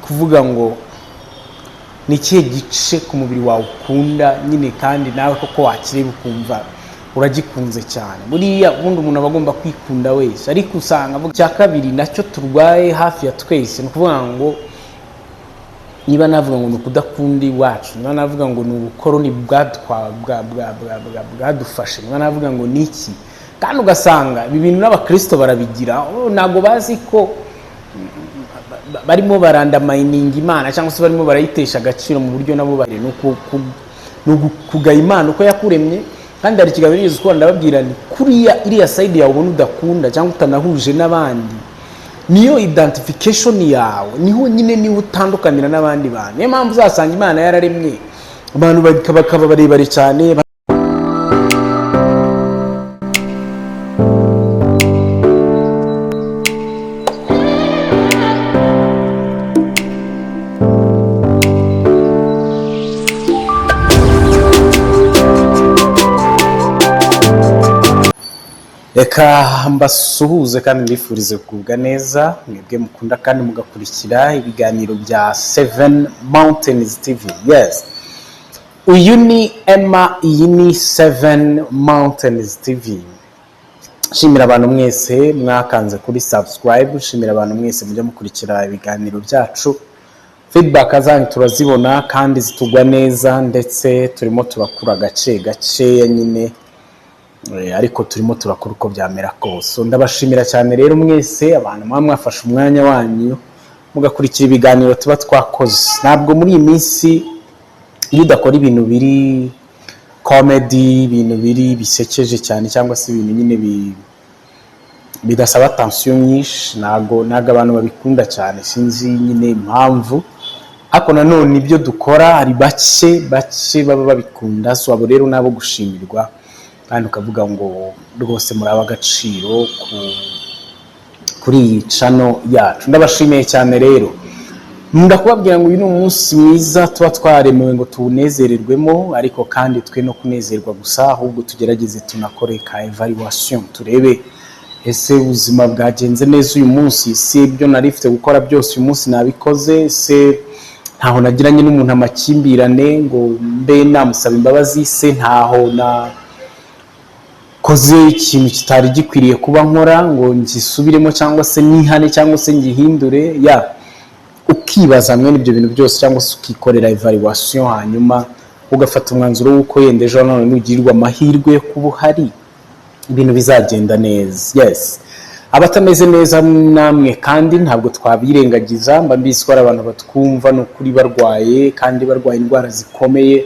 Kuvuga ngo ni ikihe gice ku mubiri wawe ukunda nyine, kandi nawe koko wakireba ukumva uragikunze cyane? Buriya ubundi umuntu aba agomba kwikunda wese, ariko usanga icya kabiri nacyo turwaye hafi ya twese, ni ukuvuga ngo niba navuga ngo ni ukudakunda iwacu, niba navuga ngo ni ubukoroni bwadufashe, niba navuga ngo ni iki. Kandi ugasanga ibi bintu n'abakirisito barabigira. Oh, ntabwo bazi ko barimo barandamayininga Imana cyangwa se barimo barayitesha agaciro mu buryo nabo bari ni ukugaya Imana uko yakuremye. Kandi hari ikiganiro nigeze gukora, ndababwira ni kuriya iriya side yawe ubona udakunda cyangwa utanahuje n'abandi, niyo identification yawe, niho nyine niho utandukanira n'abandi bantu. Niyo mpamvu uzasanga Imana yararemye abantu bakaba barebare cyane. Reka mbasuhuze kandi mbifurize kugubwa neza, mwebwe mukunda kandi mugakurikira ibiganiro bya Seven Mountains TV. Yes, uyu ni Emma, iyi ni Seven Mountains TV. Nshimira abantu mwese mwakanze kuri subscribe, nshimira abantu mwese mujya mukurikira ibiganiro byacu. Feedback zanyu turazibona kandi zitugwa neza, ndetse turimo turakura gake gakeya nyine, ariko turimo turakora uko byamera kose. So, ndabashimira cyane rero mwese abantu muba mwafashe umwanya wanyu mugakurikira ibiganiro tuba twakoze. Ntabwo muri iyi minsi iyo udakora ibintu biri comedy, ibintu biri bisekeje cyane, cyangwa se ibintu nyine bidasaba attention nyinshi, ntabwo abantu babikunda cyane. Sinzi nyine impamvu, ariko nanone ibyo dukora hari bake bake baba babikunda. So abo rero nabo gushimirwa, kandi ukavuga ngo rwose muri ab'agaciro kuri iyi channel yacu. Ndabashimiye cyane rero. Ndakubabwira ngo uyu ni umunsi mwiza tuba twaremewe ngo tuwunezererwemo, ariko kandi twe no kunezerwa gusa, ahubwo tugerageze tunakore ka evaluation, turebe: ese ubuzima bwagenze neza uyu munsi? Si ibyo nari mfite gukora byose uyu munsi nabikoze? Se ntaho nagiranye n'umuntu amakimbirane ngo mbe namusaba imbabazi? Se ntaho na koze ikintu kitari gikwiriye kuba nkora ngo ngisubiremo, cyangwa se nihane, cyangwa se ngihindure? Ya, ukibaza mwene ibyo bintu byose, cyangwa se ukikorera evaluation, hanyuma ugafata umwanzuro w'uko yenda ejo nanone nugirirwa amahirwe yo kuba uhari, ibintu bizagenda neza. Yes, abatameze neza namwe kandi ntabwo twabirengagiza. Mba mbizi ko hari abantu batwumva ni ukuri barwaye, kandi barwaye indwara zikomeye.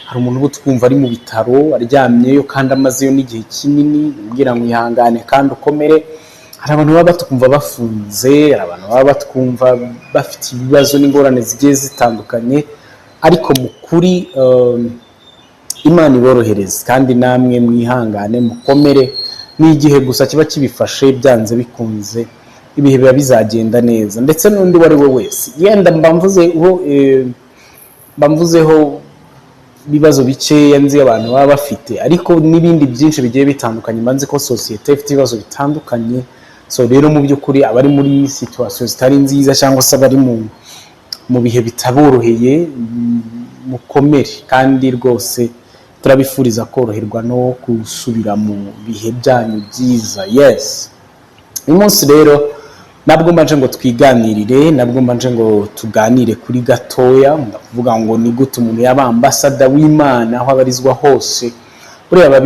Hari umuntu uba utwumva ari mu bitaro aryamyeyo kandi amazeyo n'igihe kinini, mbwira ngo ihangane kandi ukomere. Hari abantu baba batwumva bafunze, hari abantu baba batwumva bafite ibibazo n'ingorane zigiye zitandukanye, ariko mu kuri Imana iborohereze kandi namwe mwihangane, mukomere. Ni igihe gusa kiba kibifashe, byanze bikunze ibihe biba bizagenda neza. Ndetse n'undi uwo ari we wese, yenda mba mvuzeho ibibazo bikeya nzi abantu baba bafite, ariko n'ibindi byinshi bigiye bitandukanye. Mba nzi ko sosiyete ifite ibibazo bitandukanye. So rero mu by'ukuri abari muri situation zitari nziza cyangwa se abari mu bihe bitaboroheye, mukomere, kandi rwose turabifuriza koroherwa no gusubira mu bihe byanyu byiza. Yes, uyu munsi rero nabwo mbanje ngo twiganirire, nabwo mbanje ngo tuganire kuri gatoya. Ndakuvuga ngo ni gute umuntu yaba ambassador w'Imana aho abarizwa hose? Buriya biba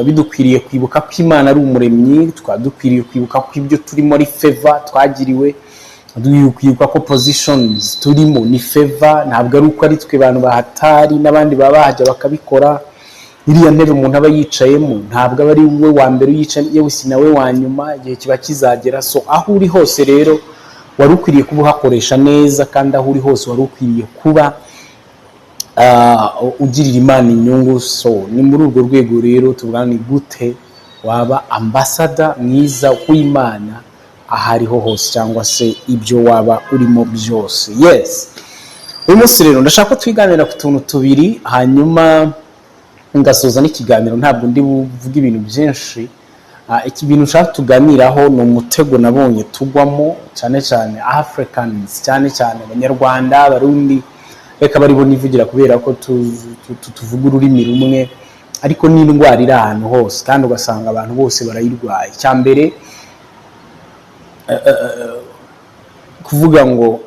bidukwiriye kwibuka ko Imana ari umuremyi, tukaba dukwiriye kwibuka ko ibyo turimo ari favor twagiriwe, dukwiye kwibuka ko positions turimo ni favor, ntabwo ari uko ari twe bantu bahatari, n'abandi baba bahajya bakabikora. Iriya ntebe umuntu aba yicayemo ntabwo aba ari we wa mbere uyicaye, yewe si nawe wa nyuma, igihe kiba kizagera. So aho uri hose rero wari ukwiriye kuba uhakoresha neza, kandi aho uri hose wari ukwiriye kuba ugirira Imana inyungu. So ni muri urwo rwego rero tuvuga ni gute waba ambassador mwiza w'Imana aho ariho hose, cyangwa se ibyo waba urimo byose. Yes, uyu munsi rero ndashaka ko twiganira ku tuntu tubiri, hanyuma ngasoza n'ikiganiro. Ntabwo ndi buvuge ibintu byinshi. Iki bintu ushaka tuganiraho ni umutego nabonye tugwamo, cyane cyane Africans, cyane cyane Abanyarwanda, Abarundi, reka baribo nivugira kubera ko tuvuga ururimi rumwe, ariko ni indwara iri ahantu hose kandi ugasanga abantu bose barayirwaye. Icya mbere, kuvuga ngo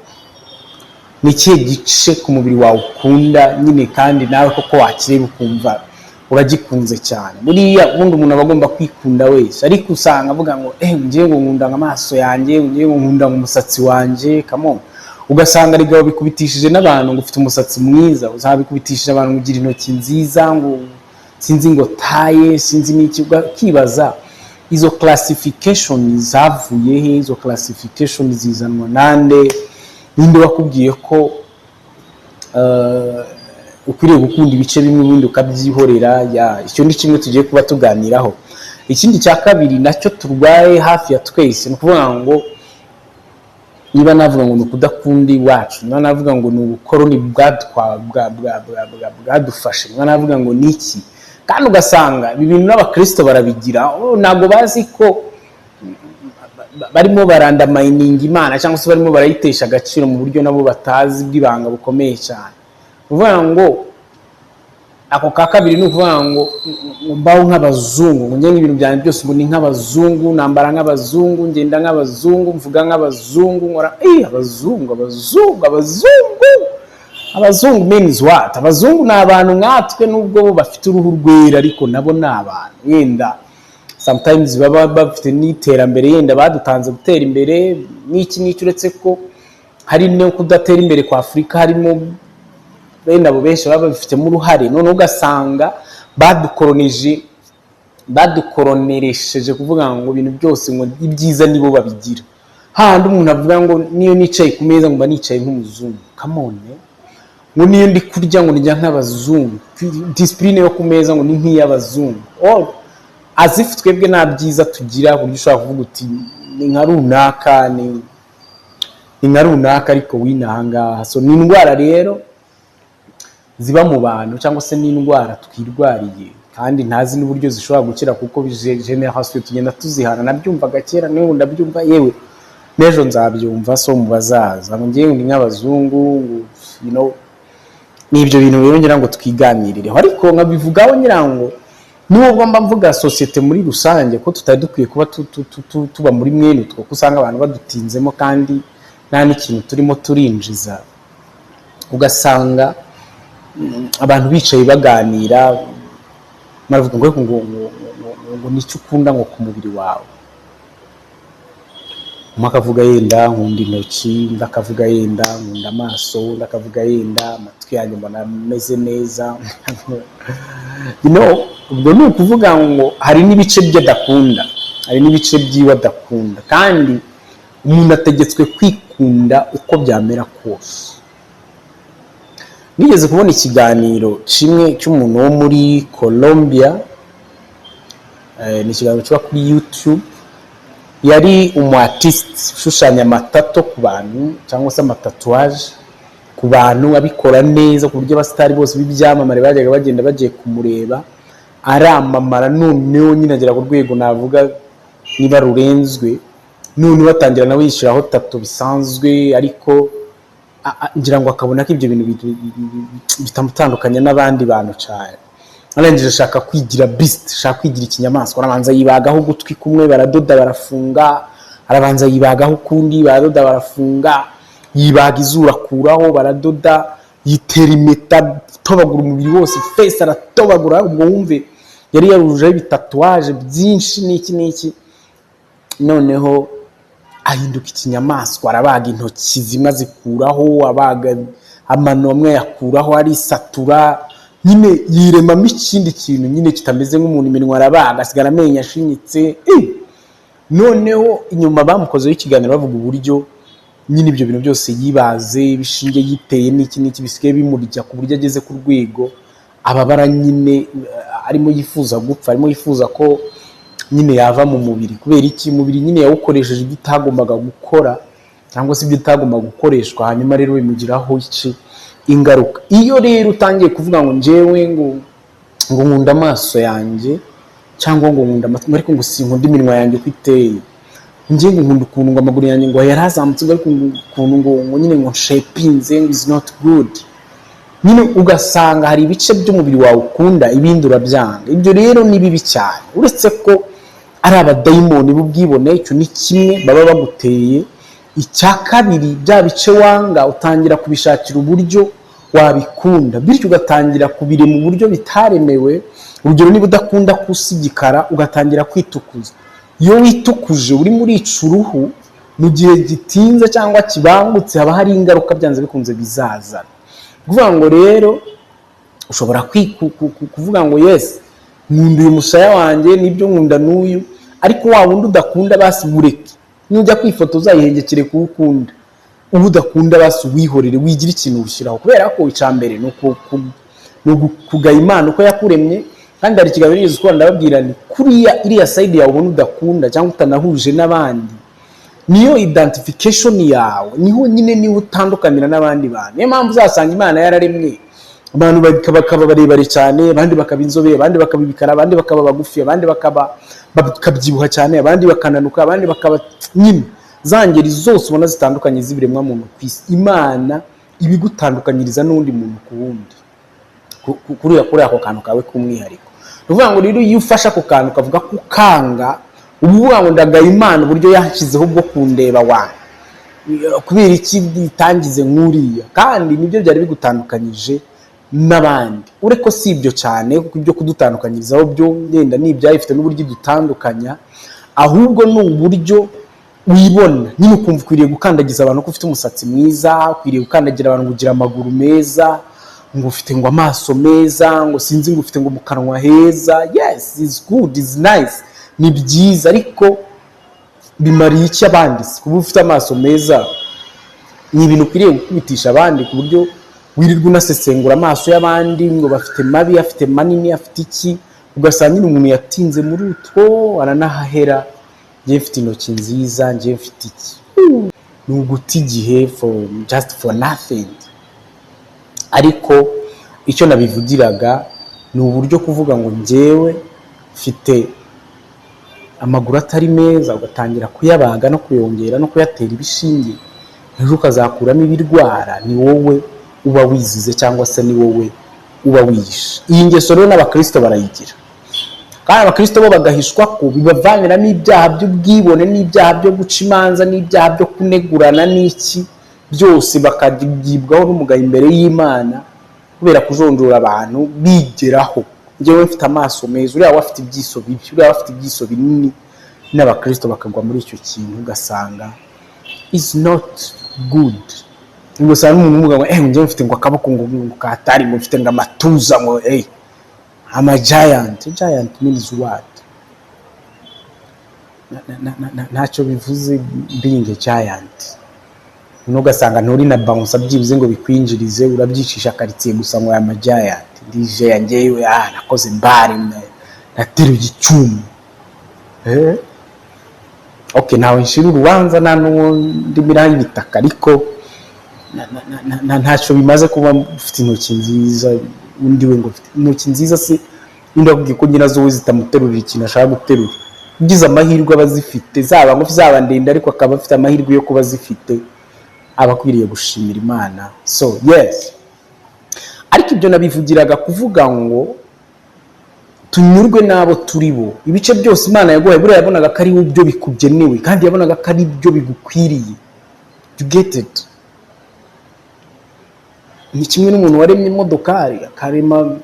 ni ikihe gice ku mubiri wawe ukunda nyine, kandi nawe koko wakireba ukumva uragikunze cyane. Buriya ubundi umuntu aba agomba kwikunda wese, ariko usanga avuga ngo ngiye ngo nkunda amaso yanjye, ngiye ngo nkunda umusatsi wanjye. Come on, ugasanga rigabo bikubitishije n'abantu ngo ufite umusatsi mwiza, uzabikubitishije abantu ngo ugira intoki nziza, ngo sinzi ngo taye, sinzi n'iki. Ukibaza izo classification zavuye he? Izo classification zizanwa nande? Ninde wakubwiye ko ukwiriye gukunda ibice bimwe ubundi ukabyihorera? Ya, icyo ni kimwe tugiye kuba tuganiraho. Ikindi cya kabiri nacyo turwaye hafi ya twese, ni ukuvuga ngo niba navuga ngo ni ukudakunda iwacu, niba navuga ngo ni ubukoroni bwadufashe, niba navuga ngo ni iki, kandi ugasanga ibi bintu n'abakristo barabigira. Oh, ntabwo bazi ko barimo barandamayininga Imana cyangwa se barimo barayitesha agaciro mu buryo nabo batazi bw'ibanga bukomeye cyane. Ni ukuvuga ngo ako ka kabiri ni ukuvuga ngo mbaho nk'abazungu, ngo njye ibintu byanjye byose ubu ni nk'abazungu, nambara nk'abazungu, ngenda nk'abazungu, mvuga nk'abazungu, nkora abazungu, abazungu, abazungu, abazungu means what? Abazungu ni abantu nkatwe, nubwo bo bafite uruhu rwera, ariko nabo ni abantu. Yenda sometimes baba bafite n'iterambere, yenda badutanze gutera imbere n'iki n'iki, uretse ko hari no kudatera imbere kwa Afurika harimo bene abo benshi baba babifitemo uruhare. Noneho ugasanga badukoronije, badukoroneresheje kuvuga ngo ibintu byose ngo ibyiza nibo babigira. Hahandi umuntu avuga ngo niyo nicaye ku meza ngo mba nicaye nk'umuzungu. Come on, ngo niyo ndi kurya ngo ndya nk'abazungu, discipline yo ku meza ngo ni nk'iy'abazungu. Oh, as if twebwe nta byiza tugira ku buryo ushobora kuvuga uti ni nka runaka, ni nka runaka, ariko wino ahangaha. So ni indwara rero ziba mu bantu cyangwa se n'indwara twirwariye, kandi ntazi n'uburyo zishobora gukira, kuko generation tugenda tuzihana. Nabyumvaga kera, n'ubu ndabyumva, yewe n'ejo nzabyumva. So mu bazaza ngo ngewe ni nk'abazungu, ni ibyo bintu rero ngira ngo twiganirireho, ariko nkabivugaho ngira ngo nubwo mba mvuga sosiyete muri rusange ko tutari dukwiye kuba tuba muri mwene utwo, kuko usanga abantu badutinzemo kandi nta n'ikintu turimo turinjiza. Ugasanga abantu bicaye baganira, baravuga ngo ngo nicyo ukunda ngo ku mubiri wawe? Umwe akavuga yenda nkunda intoki, undi akavuga yenda nkunda amaso, undi akavuga yenda amatwi yanjye mbona ameze neza. Ubwo ni ukuvuga ngo hari n'ibice bye adakunda, hari n'ibice byiwe adakunda, kandi umuntu ategetswe kwikunda uko byamera kose. Nigeze kubona ikiganiro kimwe cy'umuntu wo muri Colombia, ni ikiganiro kiba kuri YouTube. Yari umu artist ushushanya amatattoo ku bantu cyangwa se amatatouage ku bantu, abikora neza ku buryo abasitari bose b'ibyamamare bajyaga bagenda bagiye kumureba. Aramamara, noneho nyine agera ku rwego navuga niba rurenzwe, noneho atangira nawe yishyiraho tattoo bisanzwe, ariko ngira ngo akabona ko ibyo bintu bitamutandukanya n'abandi bantu cyane. Arangije ashaka kwigira beast, ashaka kwigira ikinyamaswa. Arabanza yibagaho ugutwi kumwe, baradoda barafunga. Arabanza yibagaho ukundi, baradoda barafunga. Yibaga izuru, akuraho, baradoda. Yitera impeta, atobagura umubiri wose, face aratobagura. Ubwo wumve yari yarujeho ibitatouage byinshi n'iki n'iki. Noneho ahinduka ikinyamaswa, arabaga intoki zimwe azikuraho, abaga amano amwe ayakuraho, arisatura nyine, yiremamo ikindi kintu nyine kitameze nk'umuntu. Iminwa arabaga, asigara amenyo ashinyitse. Noneho inyuma bamukozeho ikiganiro, bavuga uburyo nyine ibyo bintu byose yibaze, ibishinge yiteye n'iki n'iki, bisigaye bimurya ku buryo ageze ku rwego ababara nyine, arimo yifuza gupfa, arimo yifuza ko nyine yava mu mubiri. Kubera iki? Umubiri nyine yawukoresheje ibyo utagombaga gukora cyangwa se ibyo utagombaga gukoreshwa, hanyuma rero bimugiraho iki? Ingaruka. Iyo rero utangiye kuvuga ngo njyewe ngo nkunda amaso yanjye cyangwa se ngo nkunda intoki zanjye, Cyangwa ngo nkunda amatwi, ariko ngo sinkunda iminwa yanjye uko iteye. Njye ngo nkunda ukuntu ngo amaguru yanjye ngo yarazamutse, ngo ariko ngo ukuntu ngo nyine ngo nshepinze ngo is not good. Nyine ugasanga hari ibice by'umubiri wawe ukunda, ibindi urabyanga. Ibyo rero ni bibi cyane. Uretse ko ari abadayimoni b'ubwibone, icyo ni kimwe baba baguteye. Icya kabiri, bya bice wanga utangira kubishakira uburyo wabikunda, bityo ugatangira kubirema uburyo bitaremewe. Urugero, niba udakunda kusigikara, ugatangira kwitukuza. Iyo witukuje, urimo urica uruhu. Mu gihe gitinze cyangwa kibangutse, haba hari ingaruka byanze bikunze bizazana. Kuvuga ngo rero ushobora kuvuga ngo: "Yes, nkunda uyu musaya wanjye, nibyo, nkunda n'uyu." Ariko wa wundi udakunda basi wureke. Nujya kwifotoza, uzayihengekere kuwo ukunda. Uwo udakunda basi uwihorere, wigira ikintu ushyiraho. Kubera ko icya mbere ni kugaya Imana uko yakuremye. Kandi hari ikiganiro nigeze gukora, ndababwira ni kuriya iriya side yawe ubona udakunda cyangwa utanahuje n'abandi, niyo identification yawe, niho nyine niho utandukanira n'abandi bantu. Niyo mpamvu uzasanga Imana yararemye abantu bakaba barebare cyane, abandi bakaba inzobe, abandi bakaba ibikara, abandi bakaba bagufi, abandi bakaba bakabyibuha cyane, abandi bakananuka, abandi bakaba nyine za ngeri zose ubona zitandukanye z'ibiremwa muntu ku isi. Imana ibigutandukanyiriza n'undi muntu ku wundi kuri ako kantu kawe k'umwihariko. Ni ukuvuga ngo rero iyo ufashe ako kantu ukavuga ko ukanga, uba uvuga ngo: "Ndagaye Imana uburyo yashyizeho bwo kundeba wanjye. Kubera iki itangize nk'uriya?" Kandi nibyo byari bigutandukanyije n'abandi. Ureko si ibyo cyane, kuko ibyo kudutandukanyirizaho byo yenda ni ibyayifite n'uburyo idutandukanya. Ahubwo ni uburyo wibona nyine, ukumva ukwiriye gukandagiza abantu ko ufite umusatsi mwiza, ukwiriye gukandagira abantu ngo ugira amaguru meza, ngo ufite ngo amaso meza, ngo sinzi, ngo ufite ngo mu kanwa heza. Yes, is good, is nice, ni byiza, ariko bimariye iki abandi se? Kuba ufite amaso meza ni ibintu ukwiriye gukubitisha abandi, ku buryo wirirwa unasesengura amaso y'abandi ngo bafite mabi, afite manini, afite iki? Ugasanga nyine umuntu yatinze muri utwo, aranahahera: "Njye mfite intoki nziza, njye mfite iki." Ni uguta igihe for just for nothing. Ariko icyo nabivugiraga ni uburyo kuvuga ngo njyewe mfite amaguru atari meza, ugatangira kuyabaga no kuyongera no kuyatera ibishinge, ejo ukazakuramo ibirwara, ni wowe uba wizize cyangwa se ni wowe uba wiyishe. Iyi ngeso rero n'abakristo barayigira, kandi abakristo bo bagahishwa ko bibavaniramo ibyaha by'ubwibone n'ibyaha byo guca imanza n'ibyaha byo kunegurana n'iki byose, bakagibwaho n'umugayo imbere y'Imana kubera kujonjora abantu bigeraho: "Njyewe mfite amaso meza, uriya we afite ibyiso bibi, uriya we afite ibyiso binini." N'abakristo bakagwa muri icyo kintu, ugasanga is not good. Ugasanga n'umuntu umuvuga ngo: "Njyewe mfite ngo akaboko ngo katari, ngo mfite ngo amatuza, ngo I'm a giant." Giant means what? Ntacyo bivuze being a giant. Noneho ugasanga nturi na bouncer byibuze ngo bikwinjirize, urabyicisha karitsiye gusa ngo I'm a giant, ndije njyewe, nakoze bare, nateruye icyuma. Okay, ntawe nshira urubanza, nta n'uwo ndimiraho ibitaka, ariko ntacyo bimaze kuba ufite intoki nziza. Undi we ngo ufite intoki nziza se, undi akubwiye ko nyirazo we zitamuterurira ikintu ashaka guterura. Ugize amahirwe aba azifite, zaba ngufi, zaba ndende, ariko akaba afite amahirwe yo kuba azifite, aba akwiriye gushimira Imana. So yes, ariko ibyo nabivugiraga kuvuga ngo tunyurwe n'abo turi bo. Ibice byose Imana yaguhaye, buriya yabonaga ko ari byo bikugenewe, kandi yabonaga ko ari byo bigukwiriye. You get it? Ni kimwe n'umuntu waremye imodokari, akarema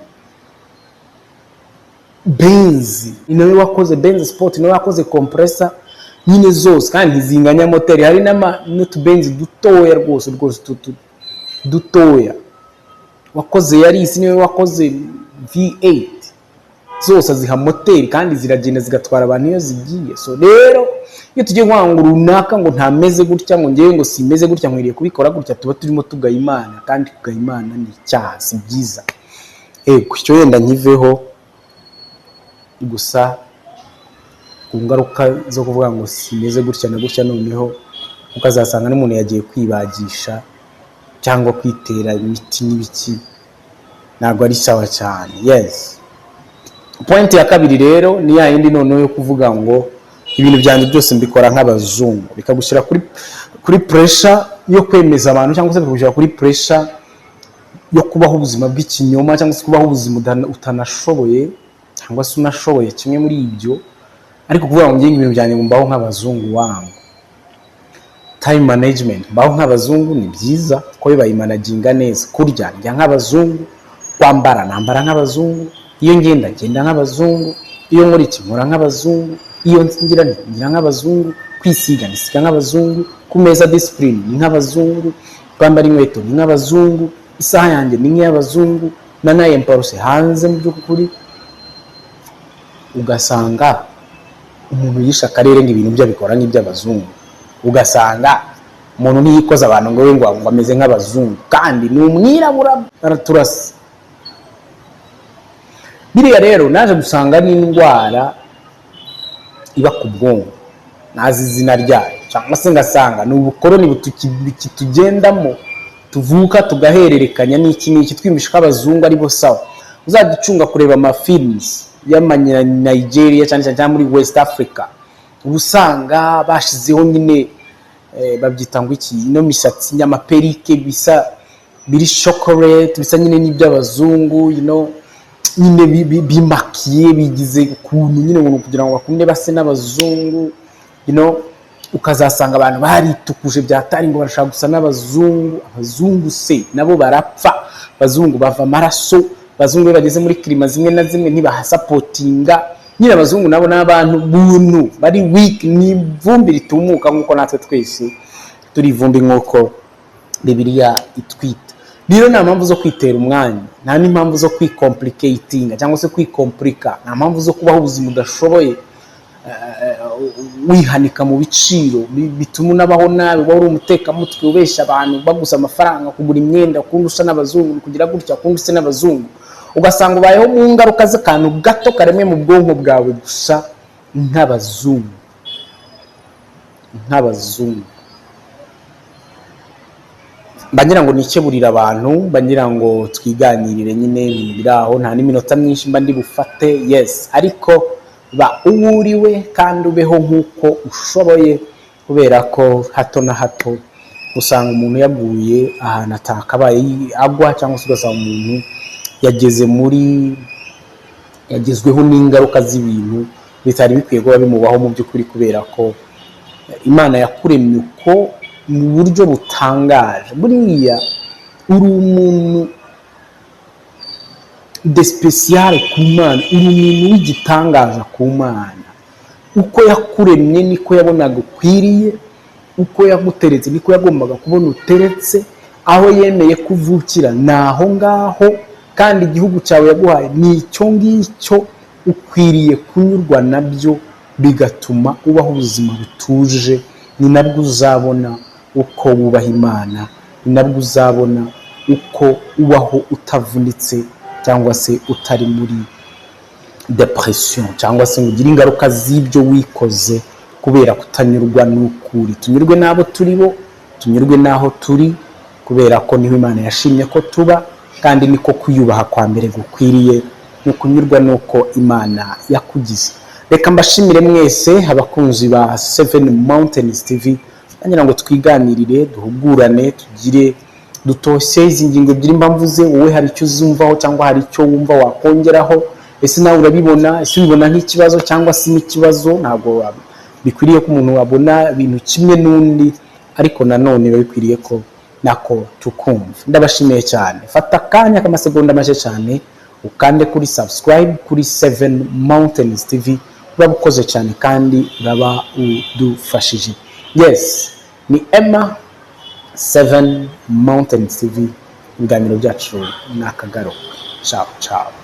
Benz. Ni nawe wakoze Benz Sport, ni nawe wakoze Kompressor nyine zose, kandi ntizinganya moteri. Hari n'utubenzi dutoya rwose rwose, dutoya. Wakoze Yaris, niwe wakoze V8, zose aziha moteri kandi ziragenda, zigatwara abantu iyo zigiye. So rero iyo tugiye kuvuga ngo runaka ngo ntameze gutya, ngo ngewe ngo simeze gutya, nkwiriye kubikora gutya, tuba turimo tugaya Imana, kandi kugaya Imana ni icyaha, si byiza. Ego, icyo wenda nkiveho gusa ku ngaruka zo kuvuga ngo simeze gutya na gutya. Noneho ukazasanga n'umuntu yagiye kwibagisha cyangwa kwitera imiti n'ibiki, ntabwo ari sawa cyane. Yes. Point ya kabiri rero ni ya yindi noneho yo kuvuga ngo ibintu byanjye byose mbikora nk'abazungu, bikagushyira kuri pressure yo kwemeza abantu, cyangwa se bikagushyira kuri pressure yo kubaho ubuzima bw'ikinyoma, cyangwa se kubaho ubuzima utanashoboye, cyangwa se unashoboye, kimwe muri ibyo. Ariko kuvuga ngo ngiye ibintu byanjye ngo mbaho nk'abazungu wangu, time management, mbaho nk'abazungu, ni byiza kuko bayimanaginga neza. Kurya ndya nk'abazungu, kwambara nambara nk'abazungu, iyo ngenda ngenda nk'abazungu, iyo nkora iki nkora nk'abazungu, iyo ngira ngira nk'abazungu, kwisiga nisiga nk'abazungu, ku meza discipline ni nk'abazungu, kwambara inkweto ni nk'abazungu, isaha yanjye ni nk'iy'abazungu, nanayemparuse hanze. Mu by'ukuri ugasanga umuntu yishe akarere ngo ibintu bye abikora nk'iby'abazungu, ugasanga umuntu ntiyikoza abantu ngo we ngo ameze nk'abazungu kandi ni umwirabura, baraturasa. Biriya rero naje gusanga n'indwara iba ku bwonko, ntazi izina ryayo, cyangwa se ngasanga ni ubukoroni bukitugendamo, tuvuka tugahererekanya n'iki n'iki, twiyumvisha ko abazungu ari bo sawa. Uzajya ucunga kureba amafilms y'amanyanigeria cyane cyane, cyangwa muri West Africa, uba usanga bashizeho nyine babyita ngo iki, ino misatsi nyamaperike bisa biri chocolate, bisa nyine n'iby'abazungu, nyine bimakiye, bigize ukuntu nyine ngo kugira ngo bakunde base n'abazungu. Ukazasanga abantu baritukuje byatari ngo barashaka gusa n'abazungu. Abazungu se nabo barapfa, abazungu bava amaraso, abazungu iyo bageze muri climat zimwe na zimwe ntibahasupportinga nyine. Abazungu nabo ni abantu buntu bari weak, ni ivumbi ritumuka nk'uko natwe twese turi ivumbi nk'uko Bibiliya itwita. Rero nta mpamvu zo kwitera umwanya, nta n'impamvu zo kwicomplicatinga cyangwa se kwicomplika, nta mpamvu zo kubaho ubuzima udashoboye, wihanika mu biciro bituma unabaho nabi, uba uri umutekamutwe, ubeshya abantu baguza amafaranga kugura imyenda, ukundi usa n'abazungu, kugira gutya ukundi usa n'abazungu, ugasanga ubayeho mu ngaruka z'akantu gato karemwe mu bwonko bwawe gusa nk'abazungu, nk'abazungu. Mba ngira ngo nikeburire abantu, mba ngira ngo twiganirire nyine ibintu biri aho, nta n'iminota myinshi mba ndi bufate. Yes, ariko ba uwo uriwe kandi ubeho nk'uko ushoboye, kubera ko hato na hato usanga umuntu yaguye ahantu atakabaye agwa, cyangwa se ugasanga umuntu yageze muri yagezweho n'ingaruka z'ibintu bitari bikwiye kuba bimubaho mu by'ukuri, kubera ko Imana yakuremye uko mu buryo butangaje. Buriya uri umuntu de spécial ku Mana, uri umuntu w'igitangaza ku Mana. Uko yakuremye niko yabonaga ukwiriye, uko yaguteretse niko yagombaga kubona uteretse, aho yemeye kuvukira ni aho ngaho, kandi igihugu cyawe yaguhaye ni icyo ngicyo. Ukwiriye kunyurwa nabyo, bigatuma ubaho ubuzima butuje. Ni nabwo uzabona uko wubaha Imana, ni nabwo uzabona uko ubaho utavunitse, cyangwa se utari muri depression, cyangwa se ngo ugire ingaruka z'ibyo wikoze kubera kutanyurwa n'ukuri. Tunyurwe n'abo turi bo, tunyurwe n'aho turi, kubera ko niho Imana yashimye ko tuba, kandi niko kwiyubaha kwa mbere gukwiriye, ni ukunyurwa n'uko Imana yakugize. Reka mbashimire mwese abakunzi ba Seven Mountains TV, ngira ngo twiganirire, duhugurane, tugire dutoshye izi ngingo ebyiri mba mvuze. Wowe hari icyo uzumvaho cyangwa hari icyo wumva wakongeraho? Ese nawe urabibona? Ese ubibona nk'ikibazo cyangwa se n'ikibazo? Ntabwo bikwiriye ko umuntu abona ibintu kimwe n'undi, ariko nanone biba bikwiriye ko nako tukumva. Ndabashimiye cyane. Fata akanya k'amasegonda make cyane ukande kuri subscribe kuri Seven Mountains TV, uraba ukoze cyane kandi uraba udufashije. Yes, ni Emma, Seven Mountains TV, ibiganiro byacu ni akagaruka. Ciao ciao.